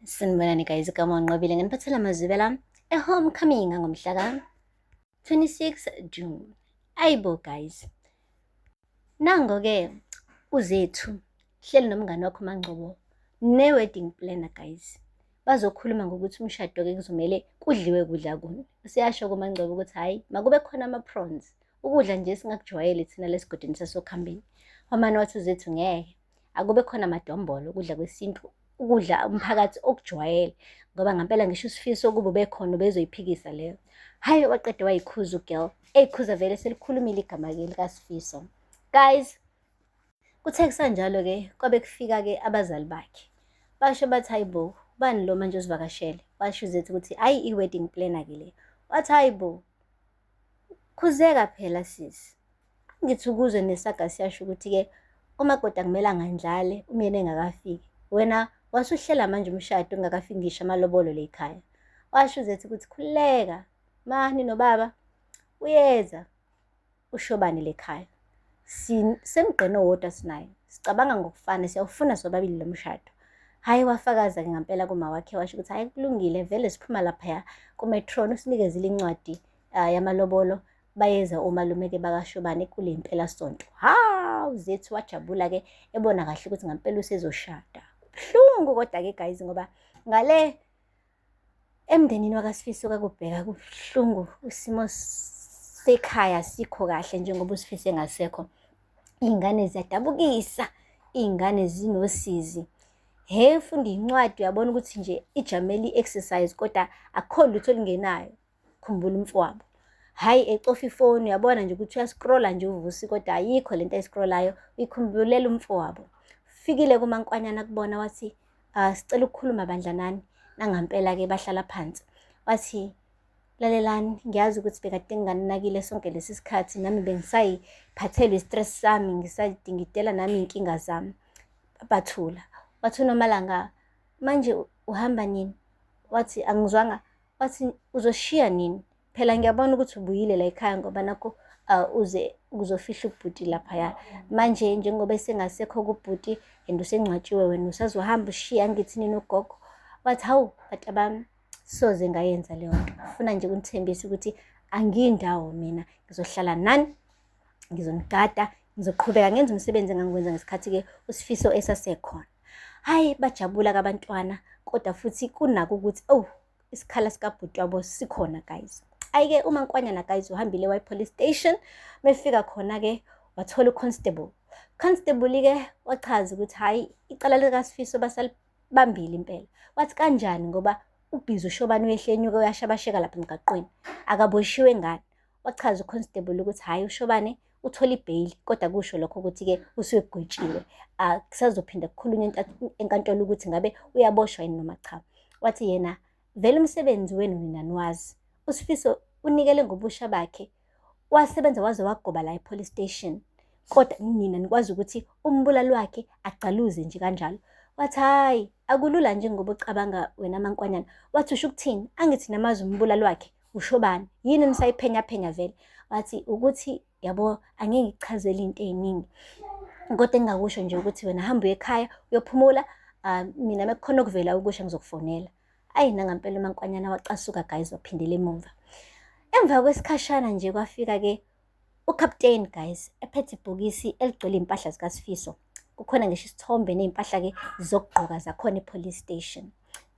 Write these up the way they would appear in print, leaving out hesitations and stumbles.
Sanibonani guys, igama uNqobile nginiphathela amazwibela e-homecoming ngomhla ka-26 June. Ayibo guys, nango-ke uZethu hleli nomngane wakho uMangcobo ne-wedding planner guys. Bazokhuluma ngokuthi umshado-ke kuzomele kudliwe kudla kuni. Useyasho kuMangcobo ukuthi hhayi makube khona ama-prawns, ukudla nje esingakujwayele thina lesigodini sasokhambeni. Wamane wathi uZethu ngeke, akube khona amadombolo, ukudla kwesintu, ukudla umphakathi okujwayele ngoba ngampela ngisho uSifiso ukuba ubekhona ubezoyiphikisa leyo. Hhayi waqeda wayikhuza ugirl, eyikhuza vele selikhulumile igama-ke likaSifiso. Guys, kuthe kusanjalo-ke kwabe kufika-ke abazali bakhe. Basho bathi hayi bo, ubani lo manje osivakashele? Washo uZethu ukuthi hhayi i-wedding planner-ke le. Wathi hayi bo, khuzeka phela sisi. Angithi ukuzwe nesaga siyasho ukuthi-ke umakoti akumele angandlale umyeni engakafiki. Wena wasuhlela manje umshado ungakafiki ngisho amalobolo le ekhaya. Washo uZethu ukuthi khululeka, mani nobaba uyeza ushobane lekhaya. Sisemgqeni owodwa sinaye. Sicabanga ngokufana siyawufuna sobabili lo mshado. Hhayi wafakaza-ke ngampela kuma wakhe washo ukuthi hhayi kulungile vele siphuma laphaya kumetron usinikezile incwadi yamalobolo bayeza omalume-ke bakashobane kule mpelasonto. Hawu Zethu wajabula-ke ebona kahle ukuthi ngampela usezoshada. Kubuhlungu kodwa-ke guys ngoba ngale emndenini wakaSifiso kakubheka kubuhlungu isimo sekhaya sikho kahle njengoba uSifiso engasekho. Iy'ngane ziyadabukisa, iy'ngane zinosizi. He ufunda incwadi uyabona ukuthi nje ijamele i-exercise kodwa akukho lutho olungenayo. Khumbula umfowabo. Hhayi ecofa ifoni uyabona nje ukuthi uyaskrola nje uVusi kodwa ayikho lento ayiskrollayo uyikhumbulela umfowabo. Fikile kuMankwanyana kubona wathi sicela ukukhuluma bandla nani. Nangampela-ke bahlala phansi. Wathi lalelani ngiyazi ukuthi bekade nginganinakile sonke lesi sikhathi nami bengisayiphathelwe i-stress sami ngisadingidela nami iy'nkinga zami. Bathula. Wathi uNomalanga manje uhamba nini? Wathi angizwanga Wathi uzoshiya nini? Phela ngiyabona ukuthi ubuyile la ekhaya ngoba nakho uze ukuzofihla ubhuti laphaya. Manje njengoba esengasekho kubhuti and usengcwatshiwe wena usazohamba ushiye angithi nini ugogo. Wathi hawu bantu bami soze ngayenza leyo nto. Funa nje ukunithembisa ukuthi angiyindawo mina ngizohlala nani ngizonigada ngizoqhubeka ngenza umsebenzi engangiwenza ngesikhathi-ke uSifiso esasekhona. Hhayi bajabula kabantwana kodwa futhi kunako ukuthi oh isikhala sikabhuti wabo sikhona guys. Ayike uMankwanyana guys uhambile waye police station mefika khona-ke wathola uconstable. Constable-ke wachaza ukuthi hhayi icala likaSifiso basalibambile impela. Wathi kanjani ngoba ubhizi ushobane uyehlenyuka uyashabasheka lapha emgaqweni akaboshiwe ngani. Wachaza uconstable ukuthi hhayi uShobane uthole ibheyili kodwa kusho lokho ukuthi-ke usegwetshiwe kusazophinda kukhulunywe enkantolo ukuthi ngabe uyaboshwa yini noma cha. Wathi yena vele umsebenzi wenu nina niwazi. USifiso unikele ngobusha bakhe wasebenza waze wagoba la e-police station kodwa nina nikwazi ukuthi umbulali wakhe agcaluze nje kanjalo. Wathi hhayi akulula njengoba ucabanga wena Mankwanyana. Wathi usho ukuthini? Angithi namazi umbulali wakhe usho bani yini nisayiphenyaphenya vele wathi ukuthi yabo angeke ngikuchazele into ey'ningi kodwa engingakusho nje ukuthi wena hamba uye ekhaya uyophumula mina mekukhona okuvela ukusha ngizokufonela ayi nangampela uMankwanyana wacasuka guys waphindela emumva emva kwesikhashana nje kwafika-ke uCaptain guys ephethe ibhokisi eligcwele iy'mpahla zikaSifiso kukhona ngisho isithombe ney'mpahla-ke zokugqoka zakhona e-police station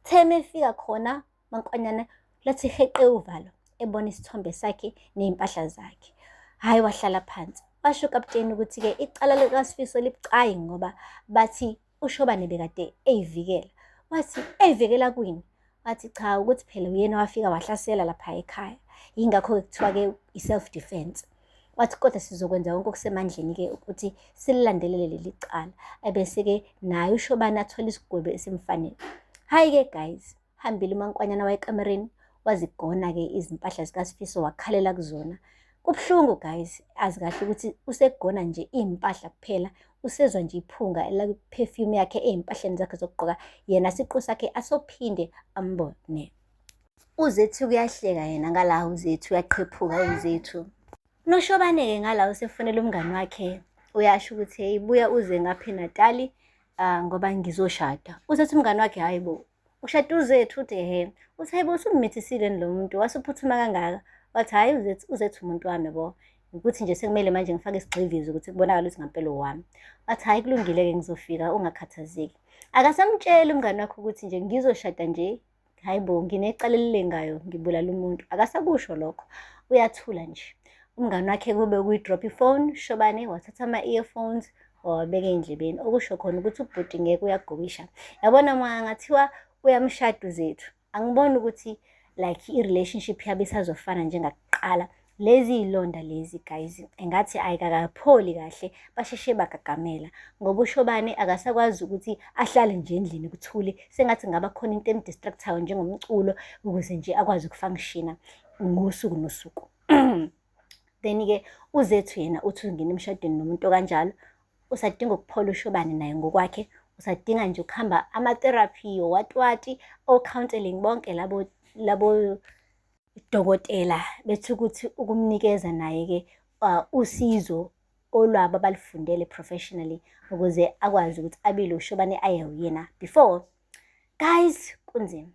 the efika khona Mankwanyana lathi heqe uvalo ebona isithombe sakhe ney'mpahla zakhe. Hhayi wahlala phansi. Washo ukaputeni ukuthi-ke icala likaSifiso libucayi ngoba bathi uShobane bekade eyivikela. Wathi eyivikela kwini? Wathi cha ukuthi phela uyena wafika wahlasela lapha ekhaya. Yingakho-ke kuthiwa-ke i-self defense. Wathi kodwa sizokwenza konke okusemandleni-ke ukuthi sililandelele leli cala. Ebese-ke naye uShobane athole isigwebo esimfanele. Hhayi-ke guys, Hambile uMankwanyana wayekamereni wazigona-ke izimpahla zikaSifiso wakhalela kuzona. Kubuhlungu guys, azi kahle ukuthi usegona nje iy'mpahla kuphela, usezwa nje iphunga la-perfume yakhe ey'mpahleni zakhe zokugqoka, yena siqu sakhe asophinde ambone. UZethu kuyahleka yena ngala uZethu uyaqhephuka uZethu. Noshobane-ke ngala usefonela umngani wakhe uyasho ukuthi hey buya uze ngapha eNatali ngoba ngizoshada. Usethi umngani wakhe hhayi bo Ushada uZethu uthi ehhe. Uthi hayibo usummithisile lo muntu wasuphuthuma kangaka. Wathi hhayi uZethu, uZethu umuntu wami yabo. Ukuthi nje sekumele manje ngifake isigxivizo ukuthi kubonakale ukuthi ngampela owami. Wathi hhayi kulungile-ke ngizofika ungakhathazeki. Akasamtsheli umngani wakhe ukuthi nje ngizoshada nje Hayi bo, nginecala elilengayo ngibulala umuntu. Akasakusho lokho. Uyathula nje. Umngani wakhe kube ukuyi-drop ifoni, Shobane wathatha ama-earphones wawabeka ey'ndlebeni. Okusho khona ukuthi ubhuti ngeke uyagobisha. Yabona uma ngathiwa uyamshada uZethu. Angiboni ukuthi like i-relationship yabo isazofana njengakuqala. Lezi iy'londa lezi guys engathi ayikakapholi kahle basheshe bagagamela ngoba uShobane akasakwazi ukuthi ahlale nje endlini kuthule sengathi ngaba khona into emdistractayo njengomculo ukuze nje akwazi ukufunctiona ngosuku nosuku. Then-ke uZethu yena uthi ungena emshadweni nomuntu okanjalo usadinga ukuphola uShobane naye ngokwakhe usadinga nje ukuhamba ama-therapy owatwati o-counselling bonke labo labo dokotela bethi ukuthi ukumnikeza naye-ke usizo olwabo abalufundele professionally ukuze akwazi ukuthi abe lo Shobane aye uyena before. Guys, kunzima.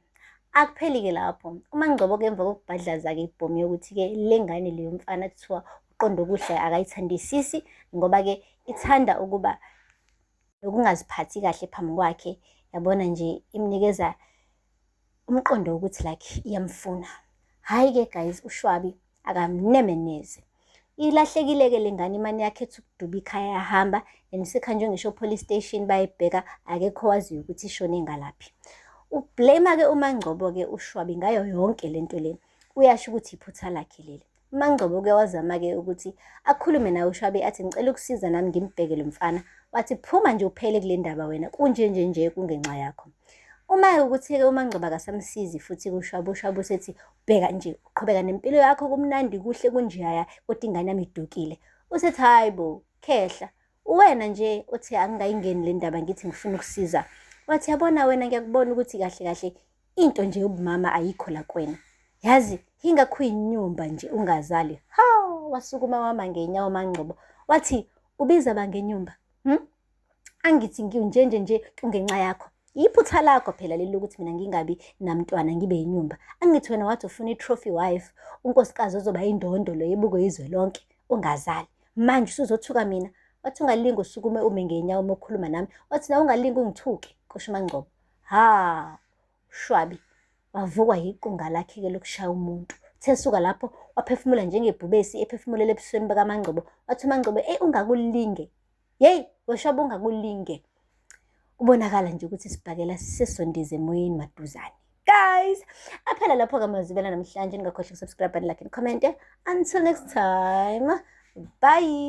Akupheli-ke lapho. UMaNgcobo-ke emva kokubhadlaza-ke ibhomu yokuthi-ke le ngane leyo mfana kuthiwa uqonda okuhle akayithandisisi ngoba-ke ithanda ukuba nokungaziphathi kahle phambi kwakhe. Yabona nje imnikeza umqondo wokuthi like iyamfuna. Hhayi-ke guys, uShwabi akamneme neze. Ilahlekile-ke le ngane imane yakhetha ukuduba ikhaya yahamba and sekhanjwe ngisho police station bayibheka akekho owaziyo ukuthi ishone ngalaphi. Ublame-ke uMaNgcobo-ke uShwabi ngayo yonke le nto le. Uyasho ukuthi iphutha lakhe leli. UMaNgcobo-ke wazama-ke ukuthi akhulume naye uShwabi athi ngicela ukusiza nami ngimbheke lo mfana. Wathi phuma nje uphele kule ndaba wena kunje nje nje kungenxa yakho. Uma-ke ukuthi-ke uMaNgcobo akasamsizi futhi kuShwabi, uShwabi usethi bheka nje uqhubeka nempilo yakho kumnandi kuhle kunjeyaya kodwa ingane yami idukile. Usethi hhayi bo khehla uwena nje othi angingayingeni le ndaba ngithi ngifuna ukusiza. Wathi yabona wena ngiyakubona ukuthi kahle kahle into nje yobumama ayikho la kuwena. Yazi ingakho uyinyumba nje ungazali. Hawu wasukuma wama ngenyawo uMaNgcobo wathi ubiza bangenyumba. Angithi nginjenje nje kungenxa yakho. Iphutha lakho phela leli lokuthi mina ngingabi namntwana ngibe yinyumba. Angithi wena wathi ufuna i-trophy wife, unkosikazi ozoba yindondo lo ebukwe izwe lonke, ungazali. Manje usuzothuka mina. Wathi ungalingi usukume ume ngenyawo uma ukhuluma nami. Wathi nawe ungalingi ungithuke, kusho uMaNgcobo. Ha, Shwabi wavukwa yiqunga lakhe-ke lokushaya umuntu. Uthe esuka lapho waphefumula njengebhubesi ephefumulela ebusweni bakaMaNgcobo. Wathi uMaNgcobo, eyi ungakulinge. Yeyi, weshwaba ungakulinge. Kubonakala nje ukuthi isibhakela sesondize emoyeni maduzane. Guys, aphela lapho-ke amazwibela namhlanje. Ningakhohlwa ukusubscribe and like and comment. Until next time, bye.